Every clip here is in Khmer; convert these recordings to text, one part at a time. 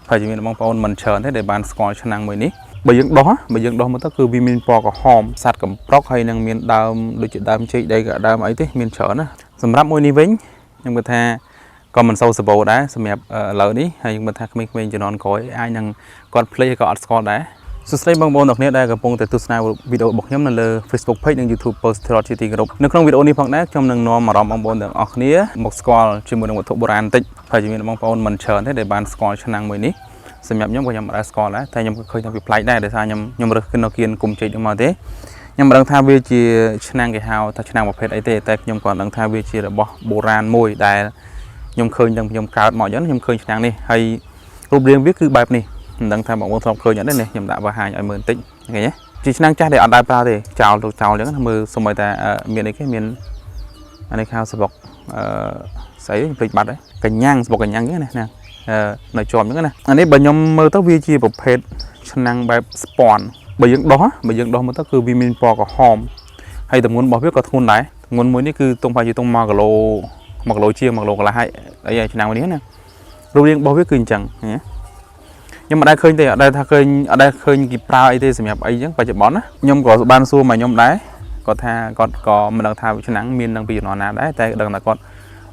ហើយជាមានបងប្អូនមិនច្រើនទេដែលបានស្គាល់ឆ្នាំងមួយនេះបើយើងដោះបើយើងដោះមកទៅគឺវាមានពណ៌ក្រហមសត្វកំប្រុកហើយនឹងមានដើមដូចជាដើមចេកដីក៏ដើមអីទេមានច្រើនណាសម្រាប់មួយនេះវិញខ្ញុំគិតថាក៏មិនសូវសម្បូរដែរសម្រាប់ឥឡូវនេះហើយខ្ញុំគិតថាក្មេងៗជំនាន់ក្រោយអាចនឹងគាត់ភ្លេចហើយក៏អត់ស្គាល់ដែរសួស្តីបងប្អូនទាំងគ្នាដែលកំពុងតែទស្សនាវីដេអូរបស់ខ្ញុំនៅលើ Facebook Page និង YouTube Post ថតជាទីគោរពនៅក្នុងវីដេអូនេះផងដែរខ្ញុំនឹងនាំអារម្មណ៍បងប្អូនទាំងអស់គ្នាមកស្គាល់ជាមួយនឹងវត្ថុបុរាណបន្តិចហើយជាមានបងប្អូនមិនច្រើនទេដែលបានស្គាល់ឆ្នាំងមួយនេះសម្រាប់ខ្ញុំក៏ខ្ញុំមិនដែលស្គាល់ដែរតែខ្ញុំក៏ឃើញថាវាប្លែកដែរដោយសារខ្ញុំរើសគឺនៅគៀនគុំចេកហ្នឹងមកទេខ្ញុំមិនដឹងថាវាជាឆ្នាំងគេហៅថាឆ្នាំងប្រភេទអីទេតែខ្ញុំក៏ដឹងថាវាជារបស់បុរាណមួយដែលខ្ញុំឃើញតាំងខ្ញុំកើតមកអញ្ចឹងខ្ញុំឃើញឆ្នាំងនេះហើយរូបរាងវាគឺបែបនេះមិនដឹងថាបងប្អូនធ្លាប់ឃើញអត់ទេនេះខ្ញុំដាក់បង្ហាញឲ្យមើលបន្តិចឃើញទេជាឆ្នាំងចាស់ដែលអត់ដែលប្រើទេចោលទៅចោលអញ្ចឹងណាមើលសូម្បីតែមានអីគេមានអានេះខៅសបុកអឺស្អីភ្លេចបាត់ហើយកញ្ញាំងសបុកកញ្ញាំងអញ្ចឹងណាណានៅជាប់អញ្ចឹងណាអានេះបើខ្ញុំមើលទៅវាជាប្រភេទឆ្នាំងបែបស្ពាន់បើយើងដោះបើយើងដោះមើលទៅគឺវាមានពណ៌ក្រហមហើយទម្ងន់របស់វាក៏ធ្ងន់ដែរទម្ងន់មួយនេះគឺទងប្រហែលជាទង1គីឡូ1គីឡូជាង1គីឡូកន្លះហើយអីហើយឆ្នាំងមួយនេះណារូបរាងរបស់វាគឺអញ្ចឹងណាខ្ញុំមិនដែលឃើញទេអត់ដែលថាឃើញអត់ដែលឃើញគេប្រើអីទេសម្រាប់អីចឹងបច្ចុប្បន្នណាខ្ញុំក៏បានសួរមកខ្ញុំដែរគាត់ថាគាត់ក៏មិនដឹងថាឆ្នាំងមាននឹងពីជំនាន់ណាដែរតែដឹងថាគាត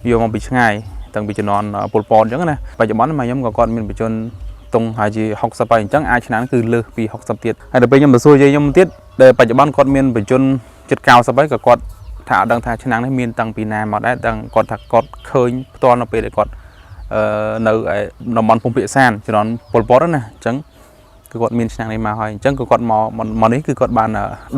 ់យកមកពីឆ្ងាយតាំងពីជំនាន់ប៉ុលពតអញ្ចឹងណាបច្ចុប្បន្នមកខ្ញុំក៏គាត់មានបញ្ជនទងហើយជា60ហើយអញ្ចឹងអាចឆ្នាំងគឺលើសពី60ទៀតហើយដល់ពេលខ្ញុំទៅសួរយាយខ្ញុំទៀតដែលបច្ចុប្បន្នគាត់មានបញ្ជនជិត90ហើយក៏គាត់ថាអត់ដឹងថាឆ្នាំងនេះមានតាំងពីណាមកដែរដឹងគាត់ថាគាត់ឃើញផ្ទាល់នៅពេលដែលគាត់អឺនៅឯតំបន់ភូមិភាគសានជំនាន់ប៉ុលពតណាអញ្ចឹងគឺគាត់មានឆ្នាំងនេះមកហើយអញ្ចឹងគឺគាត់មកមកនេះគឺគាត់បា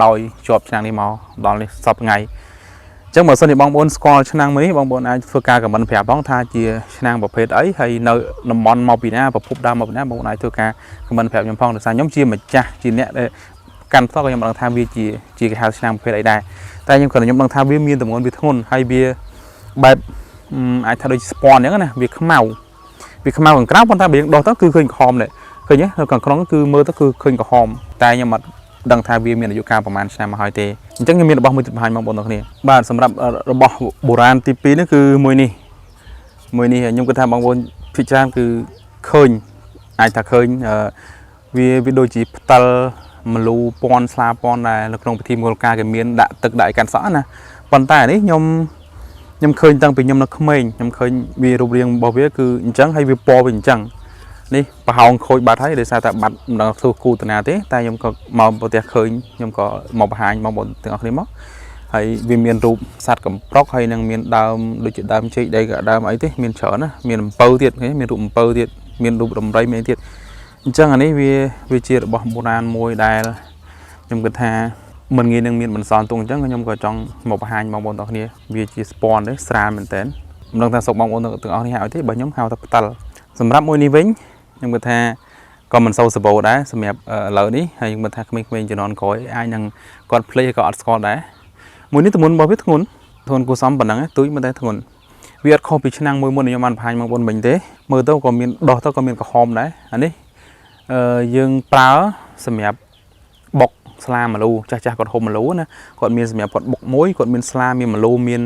នដោយជាប់ឆ្នាំងនេះមកដល់នេះសប្តាហ៍ថ្ងៃអញ្ចឹងបើសិនជាបងប្អូនស្គាល់ឆ្នាំងមួយនេះបងប្អូនអាចធ្វើការ comment ប្រាប់ផងថាជាឆ្នាំងប្រភេទអីហើយនៅតំបន់មកពីណាប្រភពដើមមកពីណាបងប្អូនអាចធ្វើការ comment ប្រាប់ខ្ញុំផងដោយសារខ្ញុំជាម្ចាស់ជាអ្នកដែលកាន់ផ្ទាល់ក៏ខ្ញុំមិនដឹងថាវាជាគេហៅឆ្នាំងប្រភេទអីដែរតែខ្ញុំគ្រាន់តែខ្ញុំដឹងថាវាមានទម្ងន់វាធ្ងន់ហើយវាបែបអាចថាដូចស្ពាន់អញ្ចឹងណាវាខ្មៅវាខ្មៅខាងក្រៅប៉ុន្តែបើយើងដោះទៅគឺឃើញក្រហមនេះឃើញទេនៅខាងក្នុងគឺមើលទៅគឺឃើញក្រហមតែខ្ញុំអត់ដឹងថាវាមានអាយុកាលប្រហែលឆ្នាំមកហើយទេអញ្ចឹងខ្ញុំមានរបស់មួយទៀតបង្ហាញបងប្អូនទាំងគ្នាបាទសម្រាប់របស់បុរាណទី2នេះគឺមួយនេះមួយនេះខ្ញុំគិតថាបងប្អូនភាគច្រើនគឺឃើញអាចថាឃើញវាដូចជាផ្តិលមលូពន់ស្លាពន់ដែលនៅក្នុងពិធីមង្គលការគេមានដាក់ទឹកដាក់ឲ្យកាន់សក់ណាប៉ុន្តែនេះខ្ញុំឃើញតាំងពីខ្ញុំនៅក្មេងខ្ញុំឃើញវារូបរាងរបស់វាគឺអញ្ចឹងហើយវាពណ៌វាអញ្ចឹងនេះប្រហោងខូចបាត់ហើយដោយសារតែបាត់មិនដឹងធ្វើគូតាណាទេតែខ្ញុំក៏មកប្រទះឃើញខ្ញុំក៏មកបង្ហាញបងប្អូនទាំងអស់គ្នាមកហើយវាមានរូបសត្វកំប្រុកហើយនឹងមានដើមដូចជាដើមចេកដីក៏ដើមអីទេមានច្រើនណាមានអំពៅទៀតឃើញមានរូបអំពៅទៀតមានរូបដំរីមានអីទៀតអញ្ចឹងអានេះវាជារបស់បុរាណមួយដែលខ្ញុំគិតថាមិនងាយនឹងមានបន្សល់ទុកអញ្ចឹងខ្ញុំក៏ចង់មកបង្ហាញបងប្អូនទាំងគ្នាវាជាស្ពាន់ទេស្រាលមែនតើមិនដឹងថាសុកបងប្អូនទាំងអស់គ្នាហៅអីទេបើខ្ញុំហៅថាផ្តិលសម្រាប់មួយនេះវិញខ្ញុំគិតថាក៏មិនសូវសម្បូរដែរសម្រាប់ឥឡូវនេះហើយខ្ញុំគិតថាក្មេងៗជំនាន់ក្រោយអាចនឹងគាត់ភ្លេចហើយក៏អត់ស្គាល់ដែរមួយនេះទម្ងន់របស់វាធ្ងន់ធ្ងន់គួរសមប៉ុណ្ណឹងទូចមិនតែធ្ងន់វាអត់ខុសពីឆ្នាំងមួយមុនខ្ញុំបានបង្ហាញបងប្អូនមិញទេមើលទៅក៏មានដោះទៅក៏មានក្រហមដែរអានេះអឺយើងប្រើសម្រាប់បុកស្លាម្លូចាស់ចាស់គាត់ហូបម្លូណាគាត់មានសម្រាប់គាត់បុកមួយគាត់មានស្លាមានម្លូមា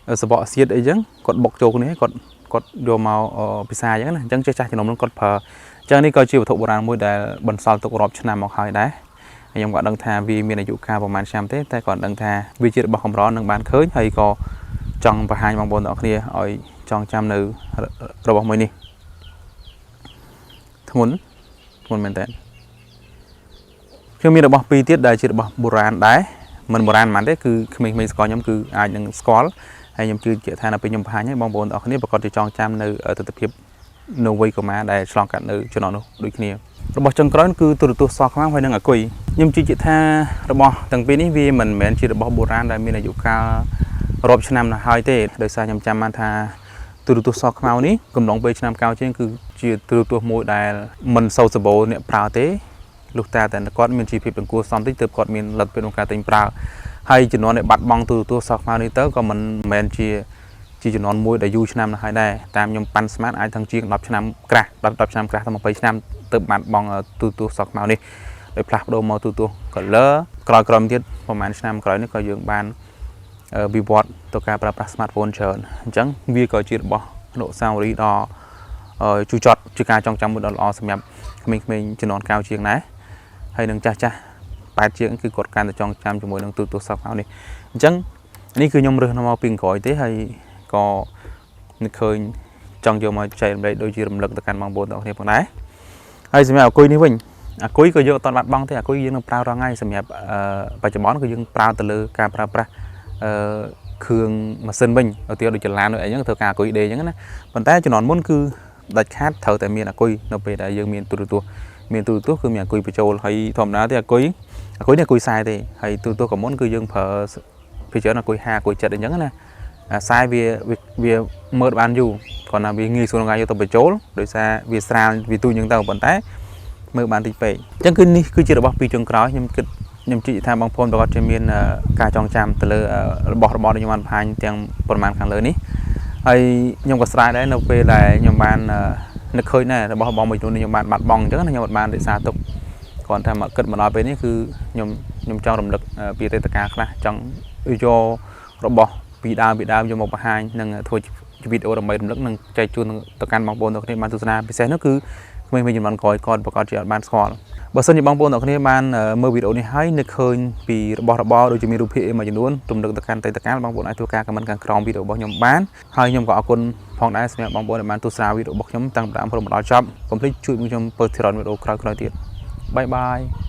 នអឺសបកសៀតអីចឹងគាត់បុកចូលគ្នាគាត់យកមកពិសាអញ្ចឹងណាអញ្ចឹងចាស់ចាស់ជំនាន់នោះគាត់ប្រើអញ្ចឹងនេះក៏ជាវត្ថុបុរាណមួយដែលបន្សល់ទុករាប់ឆ្នាំមកហើយដែរខ្ញុំក៏ដឹងថាវាមានអាយុកាលប្រហែលឆ្នាំទេតែក៏ដឹងថាវាជារបស់កម្រនឹងបានឃើញហើយក៏ចង់បង្ហាញបងប្អូនទាំងអស់គ្នាឲ្យចងចាំនៅរបស់មួយនេះធ្ងន់ធ្ងន់មែនតើខ្ញុំមានរបស់ពីរទៀតដែលជារបស់បុរាណដែរមិនបុរាណប៉ុន្មានទេគឺក្មេងៗស្គាល់ខ្ញុំគឺអាចនឹងស្គាល់ហើយខ្ញុំជឿជាក់ថានៅពេលខ្ញុំបង្ហាញឲ្យបងប្អូនទាំងអស់គ្នាប្រកាសជាចងចាំនៅទស្សនវិជ្ជានៅវ័យកុមារដែលឆ្លងកាត់នៅជំនាន់នោះដូចគ្នារបស់ចុងក្រោយគឺទូរទស្សន៍សខ្មៅហើយនិងអាគុយខ្ញុំជឿជាក់ថារបស់ទាំងពីរនេះវាមិនមែនជារបស់បុរាណដែលមានអាយុកាលរាប់ឆ្នាំណាស់ហើយទេដោយសារខ្ញុំចាំបានថាទូរទស្សន៍សខ្មៅនេះកំឡុងពេលឆ្នាំ9ជាងគឺជាទូរទស្សន៍មួយដែលមិនសូវសម្បូរអ្នកប្រើទេលុះតាតែគាត់មានជីវភាពសង្គមសំតិចទើបគាត់មានលទ្ធភាពក្នុងការទិញប្រើហើយជំនាន់ដែលបាត់បង់ទូរទស្សន៍សខ្មៅនេះទៅក៏មិនមែនជាជំនាន់មួយដែលយូរឆ្នាំណាស់ហើយដែរតាមខ្ញុំប៉ាន់ស្មានអាចทั้ងជាង10ឆ្នាំក្រាស់10 10ឆ្នាំក្រាស់ទៅ20ឆ្នាំទើបបាត់បង់ទូរទស្សន៍សខ្មៅនេះដោយផ្លាស់ប្ដូរមកទូរទស្សន៍ color ក្រោយៗទៀតប្រហែលឆ្នាំក្រោយនេះក៏យើងបានវិវត្តទៅការប្រើប្រាស់ smartphone ច្រើនអញ្ចឹងវាក៏ជារបស់អនុស្សាវរីយ៍ដ៏ ជូរចត់ជាការចងចាំមួយដ៏ល្អសម្រាប់ក្មេងៗជំនាន់ក្រោយជាងដែរហើយនឹងចាស់ចាស់8ជាងគឺគាត់កាន់តែចងចាំជាមួយនឹងទូរទស្សន៍សខ្មៅនេះអញ្ចឹងនេះគឺខ្ញុំរើសមកពីក្រោយទេហើយក៏នឹកឃើញចង់យកមកចែករំលែកដូចជារំលឹកទៅកាន់បងប្អូនទាំងអស់គ្នាផងដែរហើយសម្រាប់អាគុយនេះវិញអាគុយក៏យកអត់បាត់បង់ទេអាគុយយើងនឹងប្រើរាល់ថ្ងៃសម្រាប់អឺបច្ចុប្បន្នគឺយើងប្រើទៅលើការប្រើប្រាស់អឺគ្រឿងម៉ាស៊ីនវិញឧទាហរណ៍ដូចជាឡានដូចអីហ្នឹងត្រូវការអាគុយដេអញ្ចឹងណាប៉ុន្តែជំនាន់មុនគឺដាច់ខាតត្រូវតែមានអាគុយនៅពេលដែលយើងមានទូរទស្សន៍មានទូរទស្សន៍គឺមានអាគុយបញ្ចូលហើយធម្មតាទេអាគុយអាគុយនេះអាគុយខ្សែទេហើយទូរទស្សន៍ក៏មុនគឺយើងប្រើពីច្រើនអាគុយ50អាគុយ70អញ្ចឹងណាអាខ្សែវាវាមើលបានយូរគ្រាន់តែវាងាយស្រួលក្នុងការយកទៅបញ្ចូលដោយសារវាស្រាលវាទូចអញ្ចឹងទៅប៉ុន្តែមើលបានតិចពេកអញ្ចឹងគឺនេះគឺជារបស់ពីរចុងក្រោយខ្ញុំគិតខ្ញុំជឿថាបងប្អូនប្រកាសជាមានការចងចាំទៅលើរបស់របរដែលខ្ញុំបានបង្ហាញទាំងប្រមាណខាងលើនេះហើយខ្ញុំក៏ស្ដាយដែរនៅពេលដែលខ្ញុំបាននឹកឃើញដែររបស់របរមួយចំនួនខ្ញុំបានបាត់បង់អញ្ចឹងណាខ្ញុំអត់បានរក្សាទុកគ្រាន់តែមកគិតមកដល់ពេលនេះគឺខ្ញុំខ្ញុំចង់រំលឹកពីអតីតកាលខ្លះចង់យករបស់ពីដើមពីដើមយកមកបង្ហាញនិងធ្វើជាវីដេអូដើម្បីរំលឹកនិងចែកជូនទៅកាន់បងប្អូនទាំងគ្នាបានទស្សនាពិសេសនោះគឺក្មេងៗជំនាន់ក្រោយគាត់ប្រកាសជាអត់បានស្គាល់បើសិនជាបងប្អូនទាំងគ្នាបានមើលវីដេអូនេះហើយនឹកឃើញពីរបស់របរដូចជាមានរូបភាពអីមួយចំនួនរំលឹកទៅកាន់អតីតកាលបងប្អូនអាចធ្វើការ comment ខាងក្រោមវីដេអូរបស់ខ្ញុំបានហើយខ្ញុំក៏អរគុណផងដែរសម្រាប់បងប្អូនដែលបានទស្សនាវីដេអូរបស់ខ្ញុំតាំងពីដើមរហូតមកដល់ចប់កុំភ្លេចជួយខ្ញុំពើធីរ៉នវីដេអូក្រោយៗទៀត bye bye.